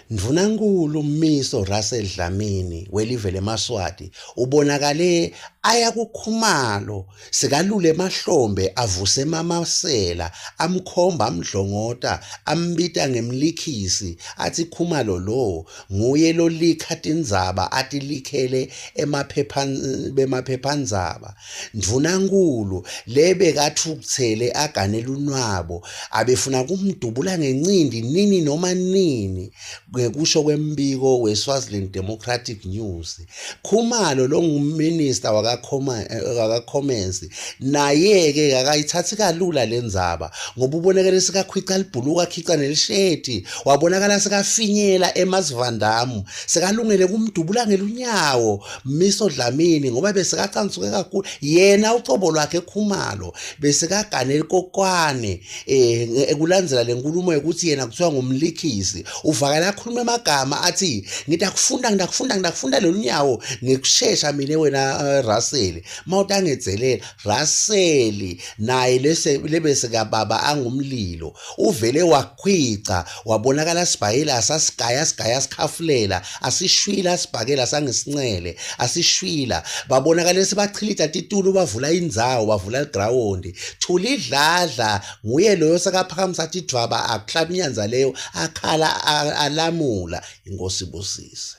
Ndvunankhulu Miso Russell Dlamini welive lemaSwati ubonakale aya kuKhumalo sekalule emahlombe avuse emamasela amkhomba amdlongota ambita ngemlikhisi atsi Khumalo lo nguye lolikha tindzaba atilikhele emaphephandzaba. Ndvunankhulu lebekatfukutsele agane lunwabo abefuna kumdubula ngencindi nini noma nini ngekusho kwembiko weSwaziland Democratic News. Khumalo longuminister wakaCommerce naye-ke akayithathi kalula le ndzaba ngoba ubonakele sekakhwica libhuluka akhica nelisheti wabonakala sekafinyela emasivandamu sekalungele kumdubula ngelunyawo Miso Dlamini ngoba besekacansuke kakhulu yena ucobo lwakhe Khumalo besekagane likokwane eh ekulandzela lenkulumo yokuthi yena kuthiwa ngumlikhisi uvakala akhuluma amagama athi ngitakufunda ngitakufunda ngitakufunda lolunyawo ngekushesha mina wena eh, Russell mawutangedzelela Russell naye lese lebese kababa angumlilo uvele wakhwica wabonakala sibhayela sasigaya sigaya sikhafulela asishwila sibhakela sangesincele asishwila babonakala sebachilita titulo bavula indzawo bavula ligrawundi thula idladla nguye loyo sekaphakamisa tidvwaba akuhlaba inyandza leyo akhala alamula inkosi busise.